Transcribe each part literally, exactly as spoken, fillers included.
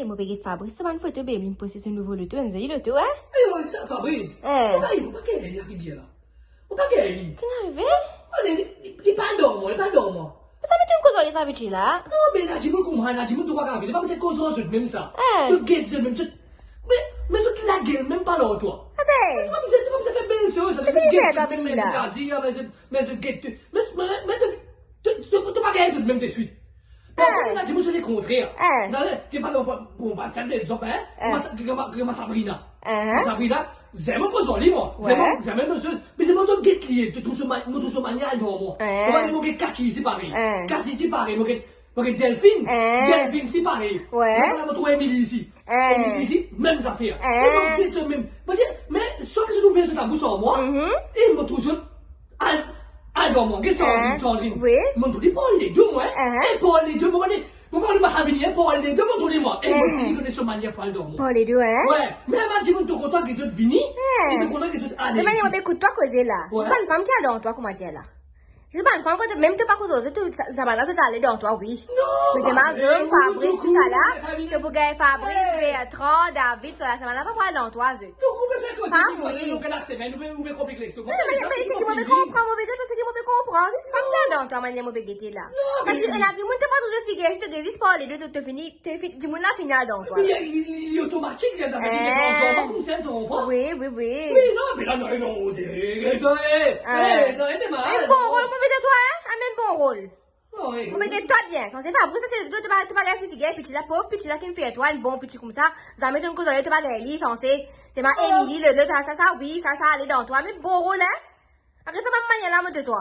Mo pe get Fabrice so bann foto, be, li poste so nouvo loto, enn zoli loto, eh? Ayo, sa, Fabrice. Eh. Mo pa, mo pa gagn li, la figir la. Mo pa gagn li. Ki'nn arive? Oh, li, li, li, li pa dan mwa, li pa dan mwa. Sa met enn koz ar sa vit la. Non, be, ena dimoun kouma, ena dimoun to pa kapav, to pa bizin koz ar zot mem sa. Eh. To get zot mem, zot, me, me zot lagel mem pa lor twa. Ase. To pa bizin, to pa bizin fer bel soz, sa, me zot get zot mem, me zot azir, me zot, me zot get, me, me, me, to, to, to, to pa gagn zot mem deswit. Parfwa, eh, ena dimoun so lekontrer. Eh. Ena, ki pa konpran, bon, bann sinp egzanp, hein? Eh. Kouma sa, kouma, kouma Sabrina. Eh. Sabrina, zame koz ar li, mwa. Wi. Zame, zame mo soz. Me se mo to get li, to trouv so ma-, mo trouv so manier al dan mwa. Eh. Kouma mo get Cathy isi parey. Eh. Cathy isi parey, mo get, mo get Delphine. Eh. Delphine isi parey. Wi. Mo trouv Emily isi. Eh. Emily isi, mem zafer. Eh. Mo get zot mem. Mo dir, me, swa ki zot ouver zot labous ar mwa, mhm, e mo trouv zot al, al dan mwa, get Sandrine, eh, Sandrine. Wi. Mo trouv li par le do, mwa. Eh. E par le do, mo kone, mo kone mo pa vini, par le do, mo trouv li, mwa. E mo, eh, fini kone so manier pou al dan mwa. Par le do, eh? Wi, me ena dimoun to kontan ki zot vini, eh, e to kontan ki zot ale. Me manier mo pe ekout twa koze la. Wi. Se pa enn fam ki al dan twa, kouma dir la. Se pa enn fam kot mem to pa koz ar zot, to, sa, sa bann la zot ale dan twa, wi. Non, me se ma, Fabrice, zot, Fabrice, tou sa la, to pou gagn Fabrice, eh, Bertrand, David, sa la, sa bann la pa pou al dan twa, zot. Donk, ou pe fer koze, pa ki mwa, donk, la semenn, ou pe, ou pe konplik leson. Non, me, me, se ki mo pe konpran, mo bezwin, se ki mo pe konpran. Zis fam la dan twa, manier mo pe gete la. Non, me parski ena dimoun to pa trouv zot figir, si to get zis par le do, to, to fini, to fi-, dimoun la fini al dan twa. Me li, li, li otomatik, li, sa ve dir, eh, li pran zot, pa koumsa, to konpran? Wi, wi, wi. Wi, non, me la, non, non, eh, eh, eh, eh, non, eh, eh, mem bon rol, mo bezwin twa, hein? Ah, mem bon rol. Non, eh, mo met twa bien, sanse Fabrice, sa se ledo, to pa, to pa gagn so figir piti la, pov piti la ki'nn fer twa, enn bon piti koumsa, zame to'nn koz ar li, to pa gagn li, sanse, se ma, oh, Emily, ledo, sa, sa, sa, wi, sa, sa, ale dan twa, me bon rol, hein? Apre sa, pa manier la, mo dir twa.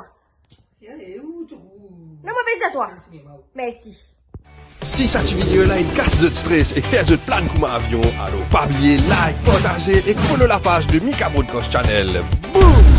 Ya, eh, ou, ou. Non, mo bezwin twa. Mersi, mama. Mersi. Si sa ti video la inn kas zot stres ek fer zot plane kouma avion, alor pa bliye like, partaze ek follow lapaz de Mika Broadcast Channel. Boom!